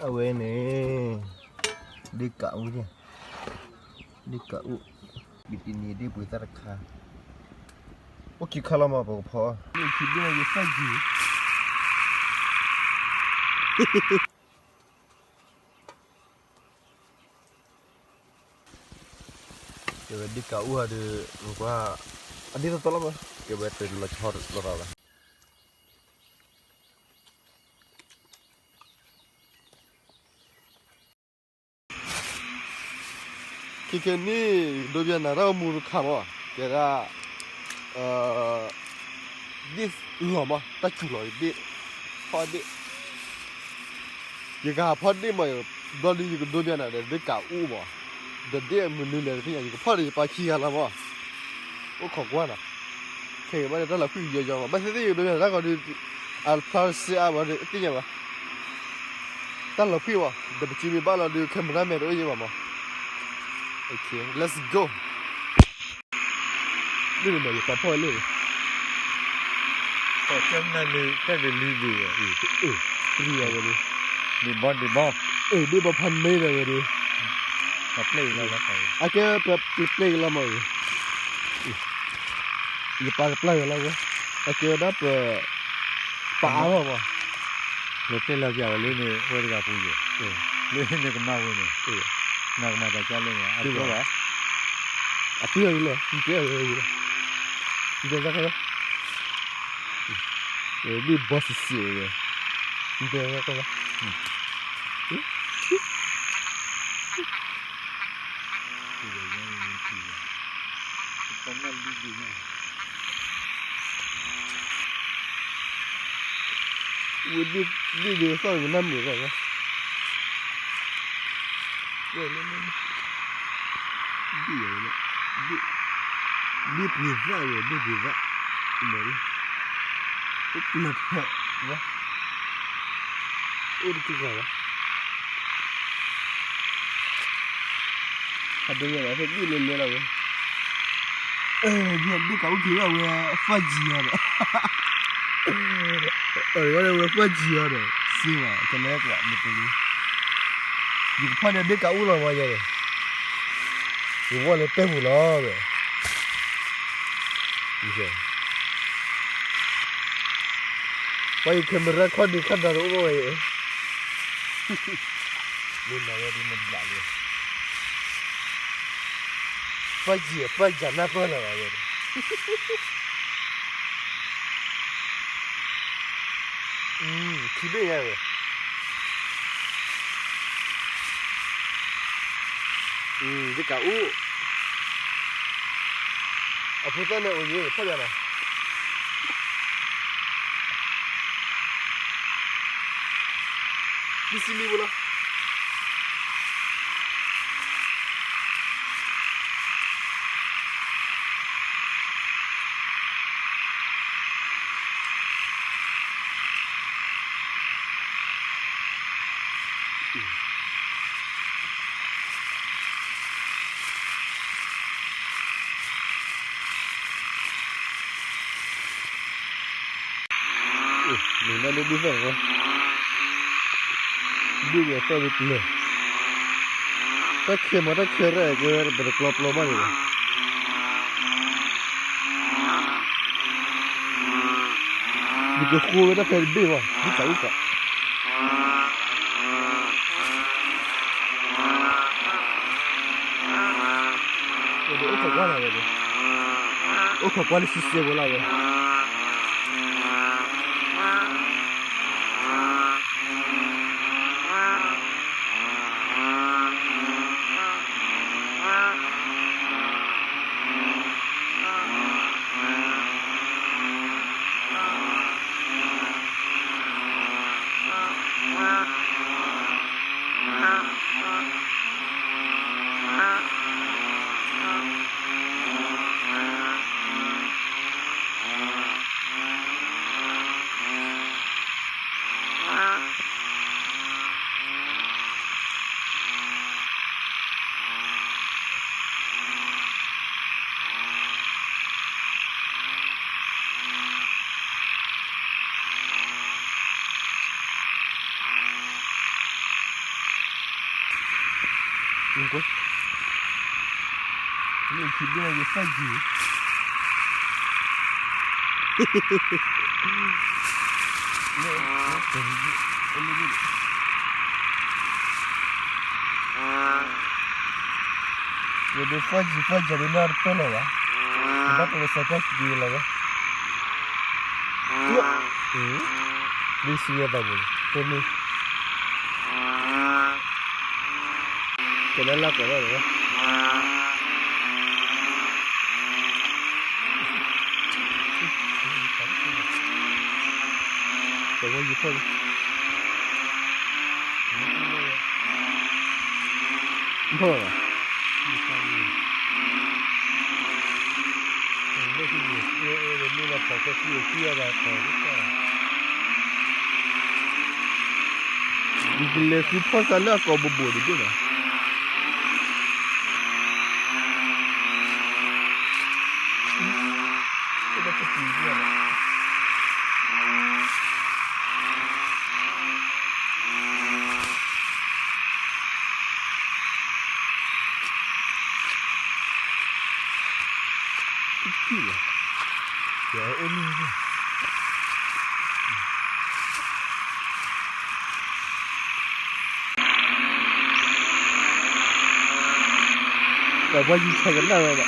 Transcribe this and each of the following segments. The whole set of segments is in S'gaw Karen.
အဝဲန့ၣ် ဒ့ၣ်ကးအူ, ဒ့ၣ်ကးအူ, ယတနံၤဒ့ၣ်ပှ့ၤသၣ်တခါ, အိၣ်ခံခါလီၤမး ပကဖီ, မ့ၢ်ခံဒ့ၣ်ယသၣ်ယံၤ ကဲဝဲဒ့ၣ်ကးအူဧါဒီး ကွၢ်, အဒ့ၣ်တီတီလီၤမး, ကဲဝဲတလီၤဆီလိာ်သးဘၣ်. ခဲခဲန့ၣ် ယကဒိးဘၣ်နၤတၢ်အိၣ်မူတခါမး, ကဲဒၣ် ဒ့ၣ်လီၤမး, တၢ်စူၤလီၤဒ့ၣ်, ဖီဒ့ၣ်, ယကဟးဖီဒ့ၣ်မး, ဘျီဒုးယကဒိးဘၣ်နၤဒီး ဒ့ၣ်ကးအူမး, ဒီးဒ့ၣ်မနုၤလဲၣ်တသ့ၣ်ညါ, ယကဖီဒီးယပာ်ခံဂၤလီၤမး, အိၣ်ခိးကွၢ်နီၤ, ခဲအံၤဘၣ်ဒီးတၢ်လီၤဖှံယီၤယီၤမး, ဘၣ်သ့ၣ်သ့ၣ်ယကဒိးဘၣ်နၤတၢ်ဂီၤဒီး အဖျါစ့အါဘၣ်ဒီး သ့ၣ်ညါဘၣ်, တၢ်လီၤဖှံမး, ဒီးပစုမ့ၢ်ဘၣ်လီၤဒီး camera man တအိၣ်ယဲၢ်ဘၣ်မး, let's go. လ့ၣ်န့ၣ်ဒီး ယပာ်ဖီၣ်လ့ၣ်န့ၣ်, တၢ်ဒ်လံဒံး, ပျံၤအဝဲန့ၣ်, ဒ့ၣ်ဘီဒ့ၣ်ဘီ, ဒ့ၣ်ဘီဖးမဲဒီးဝဲန့ၣ်, အကဲပပျဲကလီၤမး, ယပာ်ကပျၢ်ယၤလီၤဝဲ, အကဲဝဲဒၣ်ပ ပာ်အါထီၣ်မး, လီၤတဲာ်လီၤပၠးဝဲလၢန့ၣ် ဝဲတဂၤပူၤယဲၢ်, လၢန့ၣ်ကမၣ်ဝဲန့ၣ်, နကမၤတၢ်ကၢ်လၢန့ၣ် အကၠီဘၣ်, အပျဲၢ်ဝဲလီၤ, နတဲဝဲလီၤ, နတဲတၢ်ခါလီၤ, ဒ့ၣ်ဘီစံးစံးဝဲ, နတဲတၢ်ခါလီၤ. ဝဲဒ့ၣ်ဒ့ၣ်သီၣ်န့ၣ် နၢ်မုာ်လီၤ, ဒ့ၣ်ပှ့ၤသၣ်ဝဲ ဒ့ၣ်ပှ့ၤသၣ်, အိၣ်ပျၢၤဖဲးဝဲ, အိၣ်တက့ၢ်ဂၤလီၤ. ဖးဒိၣ်ညါလီၤ ဖဲဒ့ၣ်လဲၤလဲၤလီၤဝဲ, ဒ့ၣ်ကးအူက့ၤလီၤဝဲ five G အီၤဒီး, အဝဲ five G အီၤဒီး စ့ဘၣ် ကလဲၤကျးမ့ၢ်တလံ, ယကဖီၣ်န့ၢ်ဒ့ၣ်ကးအူလီၤမးယဲန့ၣ်, ယဝီၢ်လၢတဲပူၤလီၤဝဲ ပှၤယ camera ခီၣ်ဒုးခၣ်ဒၣ်တအိၣ်ဝဲ, မ့ၢ်နၤဝဲဒ်နဘျးလံ, five G five G နၢ်ပၢၢ်လၢၤဘၣ်ဝဲ, ခံဘ့ၣ်ညါဝဲ, ဒ့ၣ်ကးအူ အဖိသၣ်န့ၣ်အိၣ်ယဲၢ်ဖီၣ်ယၤနီၤ, ဒ်စံမံဖိလီၤ. မ့ၢ်နဒုးသၣ်, ဒုးသၣ်ဝဲပျၢၤ, တၢ်ခဲမး တၢ်ခဲရဲၣ်ကဲ ပတကျီပျီမးန့ၣ်, ယကဃိဝဲတၢ်ဖဲတဘ့ၣ်မး ဒ်သးအိၣ်သး အိၣ်ခိးကွၢ်လၢ်ဝဲန့ၣ်, အိၣ်ခိးကွၢ်လၢစံစဲဖိလၢ်ဝဲ. ကွၢ်, လၢခံဘ့ၣ်လၢယသၣ်ယံၤ, လၢ, လၢ, ယဒုးသၣ်ယံၤသၣ်ယၤဒုးနၢ်တပၢၢ်လၢၤဘၣ်, ယဘၣ်ပလီၢ်စးတၢ်က့ၤလီၤဘၣ်, လၢစံးဝဲသးပူၤန့ၣ်, တိၢ်န့ၢ် ကဲလၢလၢကီးလီၤ, ကဝဲယဖီၣ်, ဖီၣ်လီၤ, ယကလဲၤဃုဖီၣ်သးလၢအကိာ်ဘိးဘိးဒ်န့ၣ်ဘၣ်. ပှၤယံၤဆဲးကနၣ်ဝဲဘၣ်. သ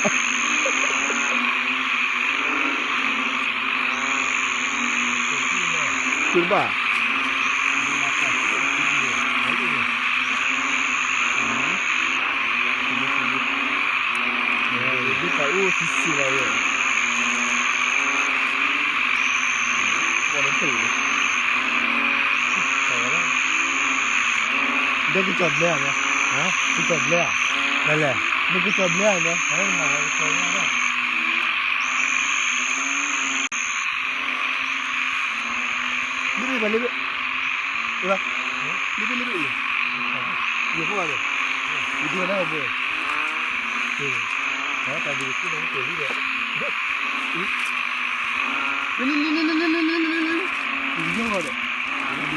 ုတဘၣ်, ဒ်ပှၤအိၣ်သံစံးလီၤဝဲ, ပှၤတထံၣ်, ဒီးကစီၤဘျဲဧါမး, ကစီၤဘျဲဧါ, လဲၣ်လဲၣ်, နကစီၤဘျဲဧါမး, နမၤဝဲကစီၤဘျဲဧါ. လ့ဘ့ၣ်ဘၣ် လ့ဘ့ၣ်, လ့ဘ့ၣ် လ့ဘ့ၣ်, ယဖိဘၣ်ဒီး, ယဒိကနၣ်အီၤဘိ, တၢ်ဒုးက့ၤလီၤက့ၤလံဒီး, လ့လ့လ့လ့လ့လ့လ့လ့လ့, ယယီၢ်ဒီး, ယ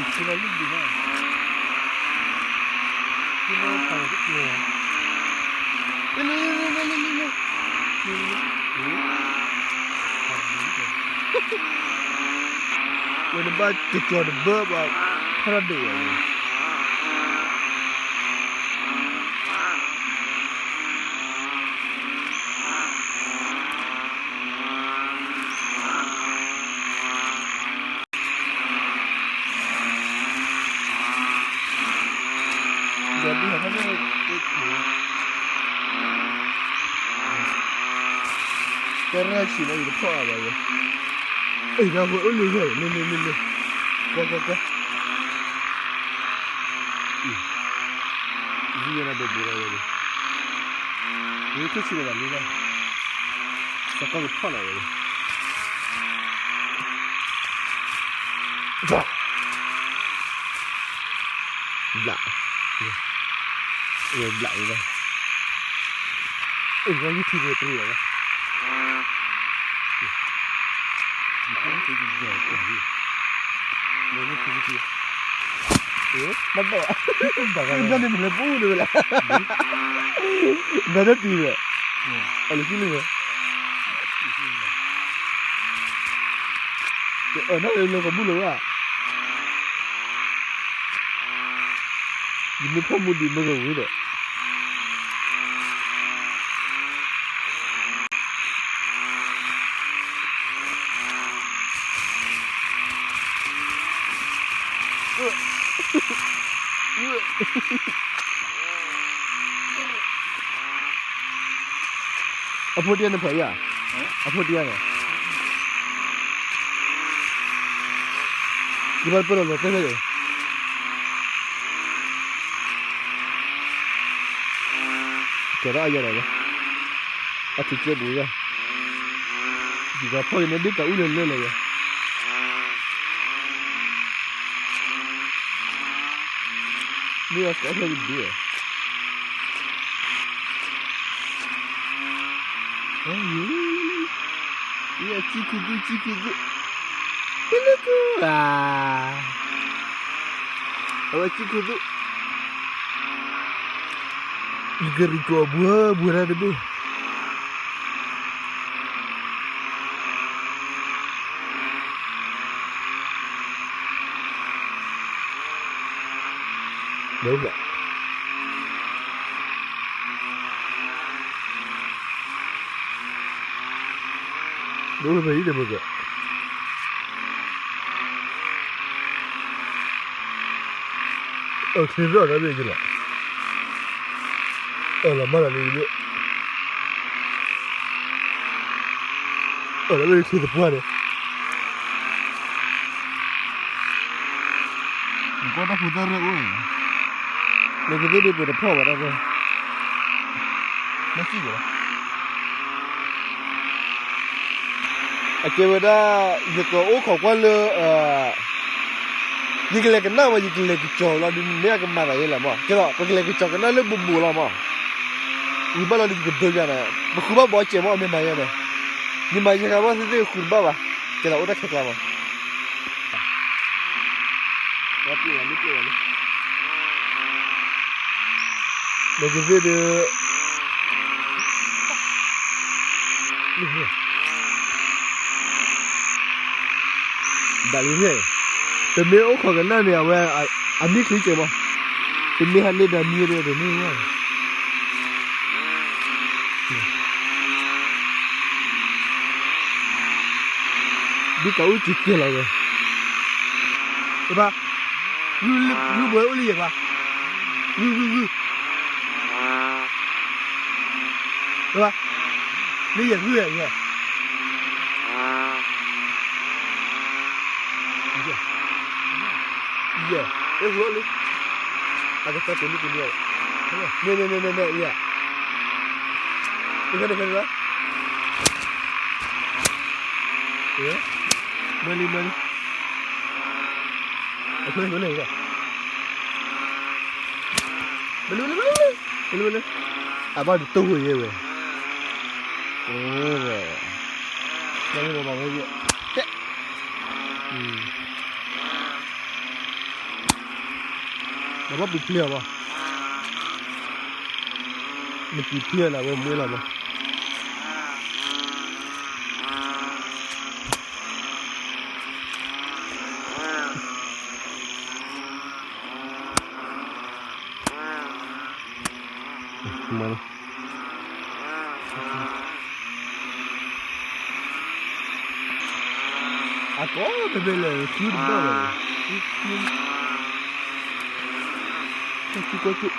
ဆ့လီၤလ့ဘ့ၣ်ဘၣ်, လ့လ့လ့လ့လ့လ့လ့ ဝဲနဘၣ်ကကၠီၤတဘၢဘၣ်, ဖးဒိၣ်ယၤန့ၣ် ဒီးဒ်ဟဲထီၣ်လၢ, တရၢ်ဆံးလၢယတဖီၣ်အါဘၣ်ဝဲ, အံၤ ဒီးဝဲအိၣ်လၢဝဲ, လၢလၢလၢလၢ, ကွၢ်ကွၢ်ကွၢ်, အံၤ, ယံၤဝဲဒၣ်ဒိးဘိးလီၤဝဲန့ၣ်, ယထီၣ်ဆံးလီၤဘၣ်လံလီၤ, သးကီၢ်ကဖီၣ်လီၤဝဲန့ၣ် ဘျး, ဘျးဝဲဒၣ်, အဝဲယုၢ်ထံဖိတရံးလီၤဝဲ, ဘၣ်ဘၣ်, ဘၣ်န့ၣ်မ့ၢ်လၢပူၤန့ၣ်ဝဲလၢ, ဘၣ်တၢ်တံၤဝဲ, အလၢခံလံဝဲ အၢ နၢ်လၢလၢကဘူၣ်လၢၤဘၣ်, ယမ့ၢ်ဖီၣ်မူဒံးမ့ၢ်ကဝံၤဒီး, အဖိတံၢ်န့ၣ်ဖီၣ်ယၤ, အဖိတံၢ်န့ၣ်, ယဘၣ်ပၢၢ်လီၤလီၤတဲဖဲယၤ, ကဲထီၣ်အယၤဒီး, အထံၣ်ကဲဘူးယၤ, ယကဖီၣ်က့ၤန့ၣ်ဒ်တၢ်အူလၢလၢလၢယၤ မ့ၢ်အကဲထီၣ်ကဒု, ယကံခုသူ ကံခုသူ, ပလၢကါ, အဝဲကံခုသူ, ယကရံၣ်ကီၢ်ဘှၢဘှၢတၢ်တဘ့ၣ် ဒိဖဲအံၤန့ၣ်မ့ၢ်က အချ့ဘျီၣ်တၢ်ဘ့ၣ်ကလီၤ, အၢၣ်လီၤမၢလီၤလံတဘ့ၣ်, အၢၣ်လီၤဘ့ၣ်ချ့သပှၢ်န့ၣ်, နကွၢ်တၢ်ဖိသၣ်ရဲၣ်အိၣ်, နကသ့ၣ်ဒုးပှဲၤတဖီၣ်ဘၣ်တၢ်ရဲၣ်, မ့ၢ်စံၣ်ကလီၤ အကဲဝဲဒၣ် ယကအိၣ်ခိးကွၢ်လၢ ယကလဲၤကနၣ်ဝဲ ယကလဲၤကစီၤလီၤဒုး မ့ၢ်အကမၤသးယဲလဲၣ်မး, ကဲသိး ပကလဲၤကစီၤကနၣ်လၢဘူးဘူးလီၤမး, ဝံၤဘၣ်လီၤဒုး ယကဒိယၤန့ၣ် ပဃုဘၣ်ဘီစဲးမး အမ့ၢ်မၤယဲန့ၣ်, ယမၤယဲဃာ်ဘၣ်သ့ၣ်သ့ၣ်ဃုတဘၣ်ဘၣ်, ကဲသိး အိၣ်တၢ်ခဲကျါမး ပျိၢ်ဝဲလံ ပျိၢ်ဝဲလံ, နကသ့ၣ်ဒုး ဒၣ်လံန့ၣ်, ပမ့ၢ်အိၣ်ခိးကနၣ်န့ၣ် အဝဲ အမံချံကဲမး, ပမ့ၢ်ဟးန့ၢ်ဒီးမံဒီးတန့ၢ်ဝဲ ဒ်ကးအူကကဲလီၤဝဲ, ပဘၣ်, ဂုၢ်ဘှဲအိၣ်လံယဲၢ်ဘၣ်, ဂုၢ်ဂုၢ်ဂုၢ်, ပဘၣ်, လၢယဲၢ်ဂုၢ်ယဲၢ်, ယဲၢ်, ယဲၢ်, အ့ၣ် ဟူလီၤလံ, အကသးကိးနံၤကိးနံၤ, န့ၣ်န့ၣ်န့ၣ်န့ၣ် ယဲၢ်, တဖဲတဖဲတဖဲ, မၢလံမၢလံ, အဖဲဖဲန့ၣ်, မၢလံမၢလံမၢလံ, အဘၣ်တတိၢ်ဝဲယဲၢ်ဝဲ, မၢလံမၢလံ, တဲ နဘၣ်ပူၤဖျဲးအီၤဘၣ်, နပူၤဖျဲးလၢအဝဲမွဲလီၤဘၣ်, မၤလီၤ အကိးဖဲဖဲလဲၣ် ဃုတဘၣ်ဘၣ်, ကွၢ်ကၠူၣ်ကွၢ်ကၠူၣ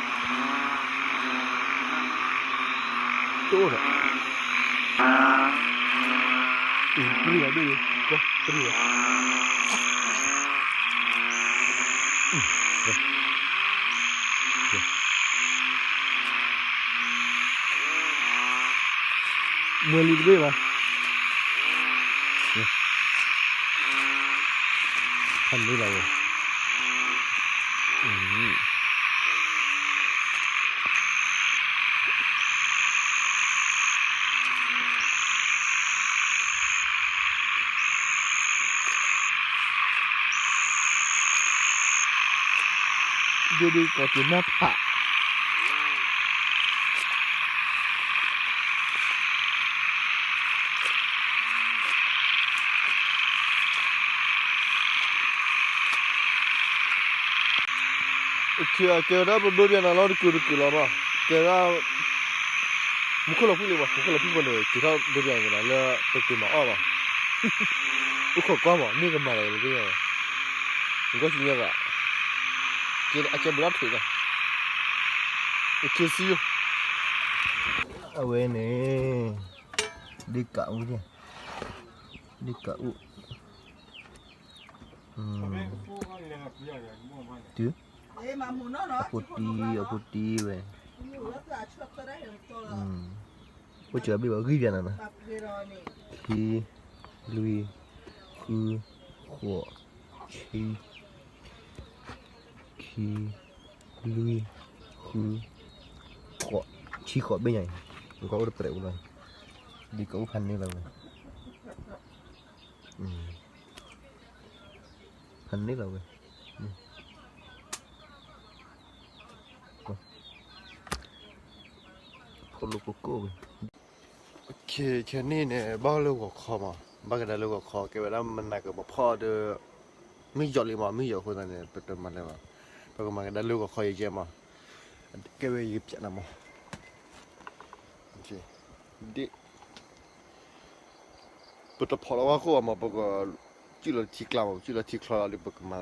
်, တအိၣ်ဒီး, ပရံၣ်ဘၣ်ဘ့ၣ်, ကွၢ်ပရံၣ်ဘၣ်. မွဲလံတဘ့ၣ်ဘၣ်, ဖးန့ၢ်လီၤဝဲ. ဒိၣ်ဒိၣ်ကီးက့ၤနၢ်ဖး. ကဲဝဲဒၣ်ပဒိပၠးနၤလီၤတကုာ်တကုာ်လီၤမး, ကဲဝဲဒၣ် မူခိၣ်လီၤဖှံလံမး, မူခိၣ်လီၤဖှံဃိန့ၣ် က့ၤထီၣ်ဒိပၠးက့ၤနၤလၢပက့ၤမၤအီၣ်မး, အိၣ်ခိးကွၢ်မး မ့ၢ်ကမၤသးလၢကယဲၢ်, နကွၢ်စံညါသး, အကဲဘျီထံးဒီး, အကဲစံယိၣ်, အဝဲန့ၣ် ဒ့ၣ်ကးအူ, ဒ့ၣ်ကးအူ, တုၤ, အဖိတံၢ် အဖိတံၢ်ဝဲ, အိၣ်စၢၤဘ့ၣ်ဘၣ်ဂံၢ်ယၤနၤနီၤ, ခံ, လွံၢ်, ဃု, ဃိး, ဆံ, ခံ, လွံၢ်, ဃု, ဃိး, ဆံဃိးဘ့ၣ်ညါအံၤ, နကွၢ်အိၣ်တပြဲးအူလီၤ, ဒ်ကအိၣ်ဖးန့ၢ်လီၤဝဲ, ဖးန့ၢ်လီၤဝဲ. လိၤကိၢ်ကိၢ်ဝဲ. ခဲန့ၣ်န့ၣ် ဘၣ်လၢဂီၤခီမး, ဘၣ်ကဒါလၢဂီၤခီ ကဲဝဲဒၣ်မနၤကပဖီၣ်ဒီး မုၢ်ယီၤလံမး, မုၢ်ယီၤအဃိသတးန့ၣ် ပတမၤလဲၤဘၣ်, ပကမၤကဒါလၢဂီၤခီယဲယဲမး, ကဲဝဲယကပျးနၤမး, ဒ့ၣ် ပတဖီၣ်လီၤဝဲခိၣ်ဘၣ်မး, ပကစုၣ်လီၤထံကျါမး, ပစုၣ်လီၤထံချီလီၤဒီး ပကမၤ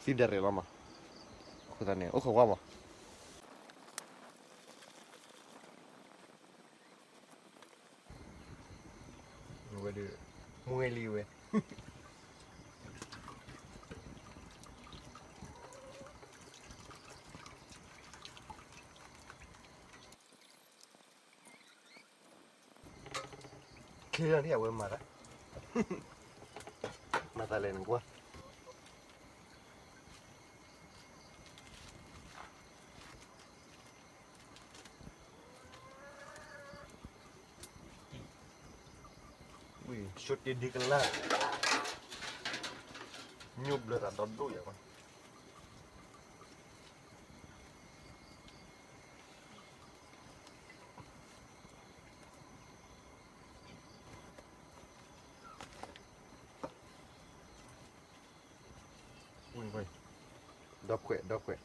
သံဒၣ်ရဲၣ်လီၤမး, အဃိသတးန့ၣ် အိၣ်ခိးကွၢ်မး. ဝဲဒၣ် မွဲလံဝဲ ခဲလၢာ်န့ၣ် အဝဲမၤတၢ်, မၤသးလဲၣ်နကွၢ်. ဝံၤ ဆိတ့ဒ်ကလၢ်, ညိဘျၢသးဒီဒိၣ်ယၤကွၢ်. ဒီခွဲး ဒီခွဲး.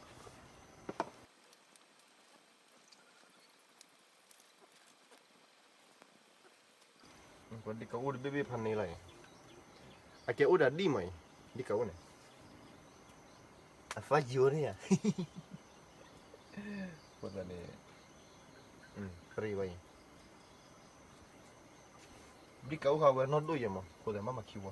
ဒ်ကအိၣ်တဘ့ၣ်ဘ့ၣ်ဖးန့ၢ်လီၤအံၤ, အကဲအိၣ်ဒီးဒံၣ်မးအံၤ, ဒ်ကအိၣ်န့ၣ်, အသးယိၤန့ၣ်ဧါ, အဃိသတးန့ၣ်, ပရံးဝဲအံၤ, ဒ်ကအိၣ်ဃာ်ဝဲနီၢ်ဒိၣ်ယဲမး, အဃိသတးမ့ၢ်မၤခံဝ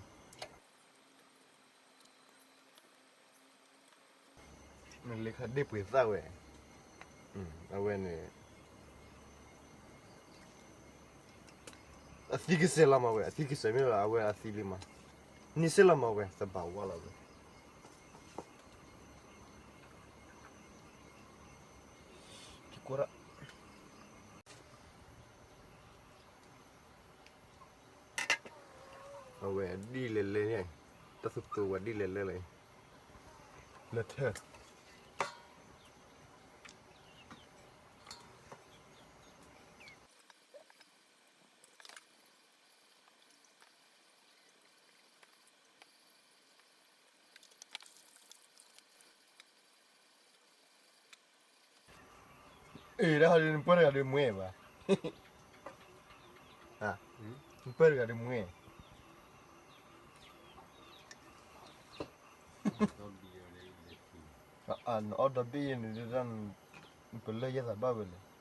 ီ လၢခါဒ့ၣ်ပှ့ၤသၣ်ဝဲ, အဝဲန့ၣ် အသံကစဲးလီၤမးဝဲ, အသံကစဲးမ့ၢ်လီၤ အဝဲအသံလံမး, န့ၢ်စ့ၢ်လီၤမးဝဲ သဘၣ်ဝါလီၤဝဲ, ကကွၢ် အဝဲဒ်လဲၣ်လဲၣ်န့ၣ်, တၢ်သူသူဝဲဒ်လဲၣ်လဲၣ်လီၤ, လၢထၢၣ် အ့ တၢ်ဟီဒုး နပၢၢ်တဂၤဒုးမွဲဘၣ်, နပၢၢ်တဂၤဒုးမွဲ, နအီၣ်ဒီဘ့ၣ်ယဲန့ၣ် နပလၢၢ်ယဲၢ်သးဘၣ်ဝဲလဲၣ်.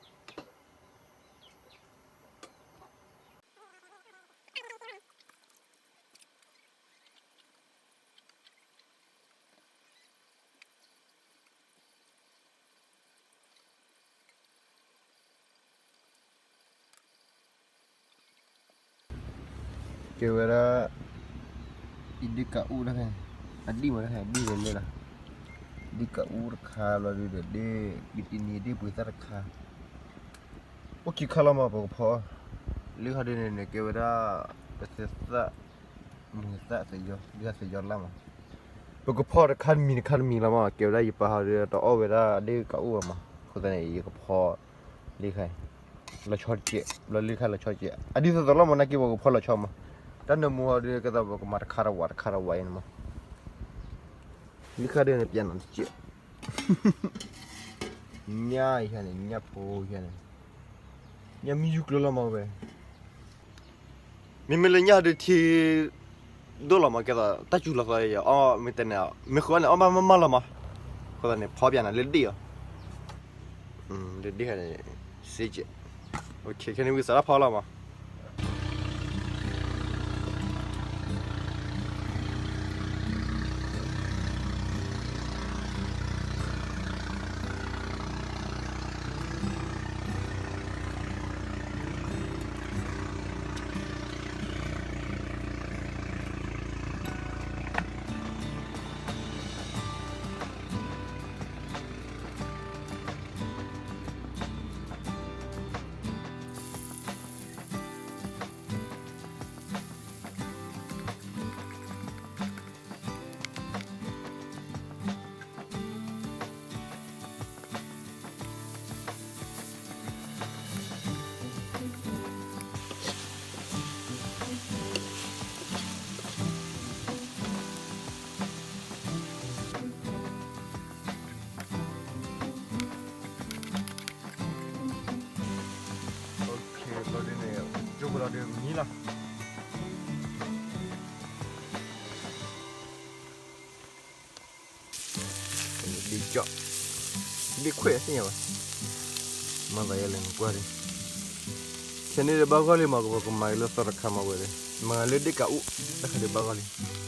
ကဲဝဲဒၣ် ယဒ့ၣ်ကးအူတခါ, အဒံၣ်မးတခါ ဒ့ၣ်လဲၤလဲၤလီၤ, ဒ့ၣ်ကးအူတခါလီၤဒုးဒီး ဒ့ၣ် ယတနံၤဒ့ၣ်ပှ့ၤသၣ်တခါ, အိၣ်ခံခါလီၤမး ပကဖီ, လၢခါဒုးန့ၣ်န့ၣ် ကဲဝဲဒၣ် ပသဲသၣ် မုၢ်သၣ်သယီ ဒ်သယီလၢ်မး, ပကဖီတခါတမံၤတခါတမံၤလီၤမး, ကဲဝဲဒၣ်ယပာ်ဟီဒုး တအီၣ်ဝဲဒၣ်ဒ့ၣ်ကးအူဘၣ်မး, အဃိသတးန့ၣ် ယကဖီ လၢခါ လီၤဆီတကဲး, ဘျီလၢခါလီၤဆီတကဲး, အဒ်သိးသိးလီၤမး နာ်က့ပကဖီလီၤဆီမး, တၢ်နၢမူဟီဒုး ကဲသိးပကမၤတခါတဝးတခါတဝးအံၤန့ၣ်မး, လၢခါဒုးန့ၣ် ပျဲနၤတကဲး ညၣ်ယၤန့ၣ် ညၣ်ဖိယၤန့ၣ်, ညၣ်မ့ၢ်ယူၢ်ကျိလီၤမးဝဲ, မ့မ့ၢ်လၢညၣ်ဒုးထံ ဒိၣ်လီၤမး ကဲသိး တၢ်စူၤလီၤသီယၤ အီၣ်မ့ၢ်တဲန့ၣ် မ့ၢ်ဃုအီၣ်န့ၣ် အီၣ်ဘၣ်မးမးလီၤမး, အဃိသတးန့ၣ် ဖီပျဲနၤလၢဒ့ၣ်အီၤ, လၢဒ့ၣ်န့ၣ် စ့ကဲး, ခဲန့ၣ်ဝံသးတၢ်ဖီလီၤမး. မံလီၤ. ဒ်ကၠီ, ဒ်ခွဲးသ့ၣ်ညါဘၣ်, မၤသးယဲလဲၣ်နကွၢ်လံ, ဆဲန့ၣ်ဒီးဘၣ်ဂီၢ်လံမး ကမၤက့ၤလၢသီတခါမးဝဲဒီး မၤလၢဒ်ကးအိၣ် တၢ်ခါဒီးဘၣ်ဂီၢ်လံ.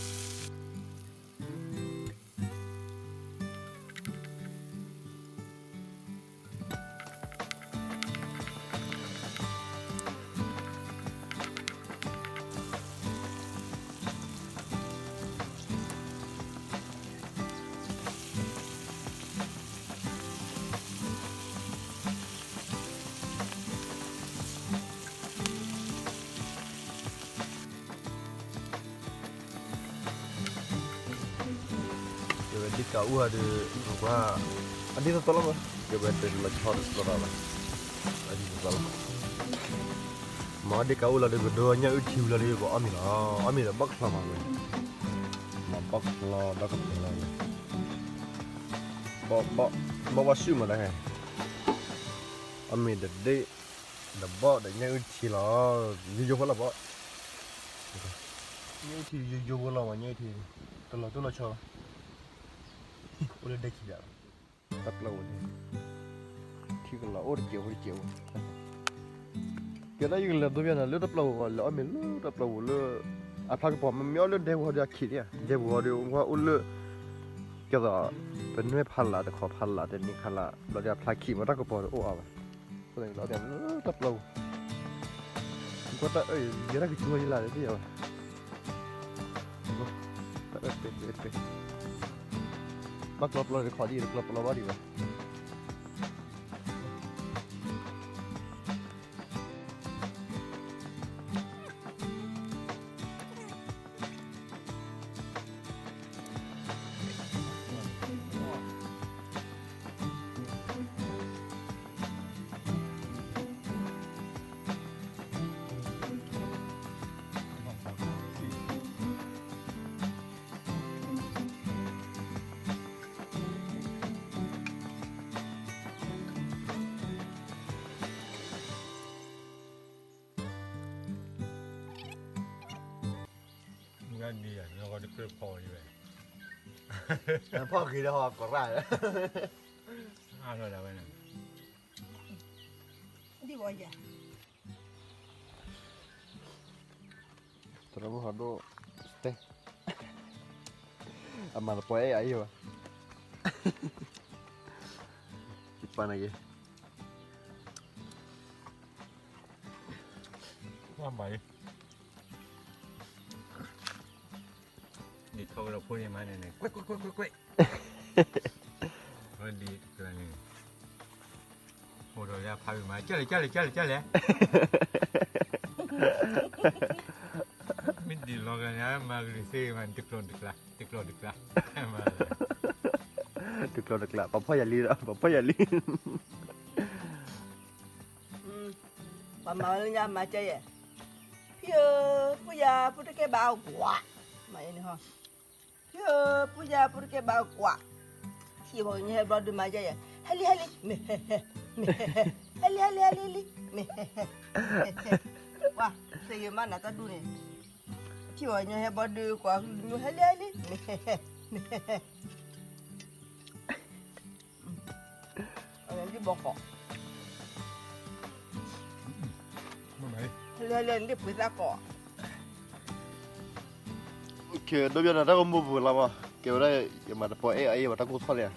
ကဲဝဲဒ်ကးအိၣ်ဒီး ကွၢ်, အဒ်သိးသိးလီၤ, ကဲဝဲတလီၤဆီတလီၤဘၣ်, အဒ်သိးသိးလီၤ. မ့ၢ်ဒ်ကးအိၣ်လီၤဒီး ကဒိညၣ်အုၣ်ထံဝံၤလီၤဒီး ကအီၣ်မ့ၤလီၤ, အီၣ်မ့ၤဒီးဘီၣ်ချီမးဝဲ, မၤဘီၣ်ချီဒီးကပၤလီၤ, ဘီၣ်, ဘီၣ်ဘီၣ်ဆူၣ်မးဒၣ်ဟဲ, အီၣ်မ့ၤဒီးဒ့ၣ်, ဒီးဘီၣ်ဒီးညၣ်အုၣ်ထံလီၤ, ယိယိဖိလီၤဘီၣ်, ညၣ်အုၣ်ထံယိယိဖိလီၤမး ညၣ်အုၣ်ထံ, တလီၤတိၢ်လီၤဆီ, အိၣ်လၢဒဲခံဘျီလီၤ, တၢ်ပျီဝဲန့ၣ်, ထံကလီၤအိၣ်တစဲးဖိတစဲးဖိ, ကဲဒၣ်ယကလဲၤဒိဘၣ်နၤလၢတၢ်ပျီပူၤ လဲၤအီၣ်မ့ၤလၢတၢ်ပျီပူၤလၢ, အဖျါကပီၤမ့ၢ်အီၣ်လၢဒဲပူၤဟီဒီးအခံးန့ၣ်, ဒဲပူၤဟီဒီး ကွၢ်အိၣ်လၢ, ကဲသိး, ပနွဲၢ်ဖးလးတခီဖးလးတနံၣ်ခါလး ဘျီဒီးအဖျါခံးမ့ၢ်တၢ်ကပီၤတအိၣ်အါဘၣ်, လီၤတၢ်ပျီပူၤ, ကွၢ်တၢ်အၢၣ် ယဲဒၣ်ကစူၤယလၢ်လၢသ့ၣ်ညါဘၣ်, တၢ်အၢၣ်ပဲပဲပဲ, ဘၣ်ကျီပျီတခီဒ် တကျီပျီဘၣ်ဒံးဘၣ်. မုၢ်ဂၤဒ်ယၤ နဂီၢ်တကြၢးဖီဝဲ, ဖီၣ်ဂ့ၤဒီးဟီကရၣ်, အါထီၣ်ဒၣ်ဝဲန့ၣ်, ဒ်ဝဲယၤ တရၢမုၢ်ဟီဒိၣ်, တဲ, အမၤတပီၤအဲၣ်အအံၤဘၣ်, ယပာ်နၤက့ၤ, ဘၣ်ဘၣ်အံၤ, ဒ်ထီၣ်ကဒီးဖိန့ၣ်မးန့ၣ်န့ၣ် ကွဲးကွဲးကွဲးကွဲးကွဲး, ဝဲဒ်တကျါန့ၣ်, အိၣ်ဒီးလၢဖးဝံၤမး ကၢ်လဲၣ်ကၢ်လဲၣ်ကၢ်လဲၣ်ကၢ်လဲၣ်, မ့ၢ်ဒ်လီၤဂာ်န့ၣ် မၤကလုၢ်သ့မး တကျိၤတကျါ တကျိၤတကျါ, တကျိၤတကျါ ပှၤဖီၣ်ယၤလံဒီး ပှၤဖီၣ်ယၤလံ, ပှၤမၤဝဲလၢညါမၤကဲယဲၢ်, ဖံဧၢ, ပူၤယၤပူၤတကဲဘၣ်ကွၢ်, မၤအံၤန့ၣ်ဟီ ဖံဧၢ, ပူၤယၤပူၤတကဲဘၣ်ကွၢ်, ထံၣ်ဝဲကညီဟဲဘျီဒုးမၤယဲၢ်ယဲၢ်, ဟဲလံဟဲလံ, မ့ၢ်ဟဲဟဲ, မ့ၢ်ဟဲဟဲ, ဟဲလံဟဲလံဟဲလံလံ, မ့ၢ်ဟဲဟဲ, မ့ၢ်ဟဲဟဲ, ပှၤ, သ့ၣ်ဂ့ၤမးနၤတၢ်ဒူၣ်န့ၣ်, ထံၣ်ဝဲကညီဟဲဘျီဒုးကွၢ်ကလုၢ်မ့ၢ်ဟဲလံဟဲလံ, မ့ၢ်ဟဲဟဲ, မ့ၢ်ဟဲဟဲ အဒံးဘီကီး, လၢလၢနဒ့ၣ်ပှ့ၤသၣ်ကီး, ဒိဘၣ်နၤတၢ်ကမိၣ်ပှဲၤလီၤမး, ကဲဝဲဒၣ် ယမၤတပီၤအဲၣ်အအံၤဘၣ်တၢ်ကိၢ်ထီၣ်န့ၣ်,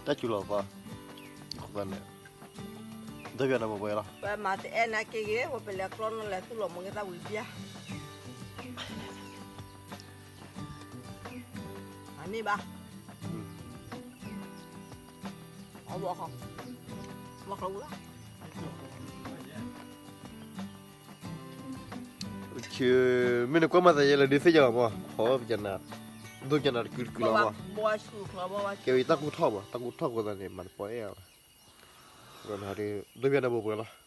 တၢ်စူၤလီၤပှၤ, အဃိသတးန့ၣ်, ဒိဘၣ်နၤမိၢ်ပှဲၤလီၤ, ပမၤတအဲၣ်နၤက့ၤဂ့ၤ ဝဲပလဲၤကျီနီၤလဲၤသူၣ်လီၤမ့ၢ်က့ၤသၣ်ဝံၤဘျါ အန့ၣ်ဘၣ်, အဝဲခီ, ဝဲခီဝဲ, မ့ၢ်နကွၢ်မၤသးယဲလၢဒုးသ့ၣ်ညါလီၤမး, ခီပယနၤ, ဒိပယနၤတကုတကုလီၤမး, ကဲဝဲတၢ်ကိၢ်ထီၣ်ဘၣ်, တၢ်ကိၢ်ထီၣ်အဃိသတးန့ၣ် မၤတပီၤအဲၣ်အီၤဘၣ်, ဒိဘၣ်နၤမိၢ်ပှဲၤလီၤ.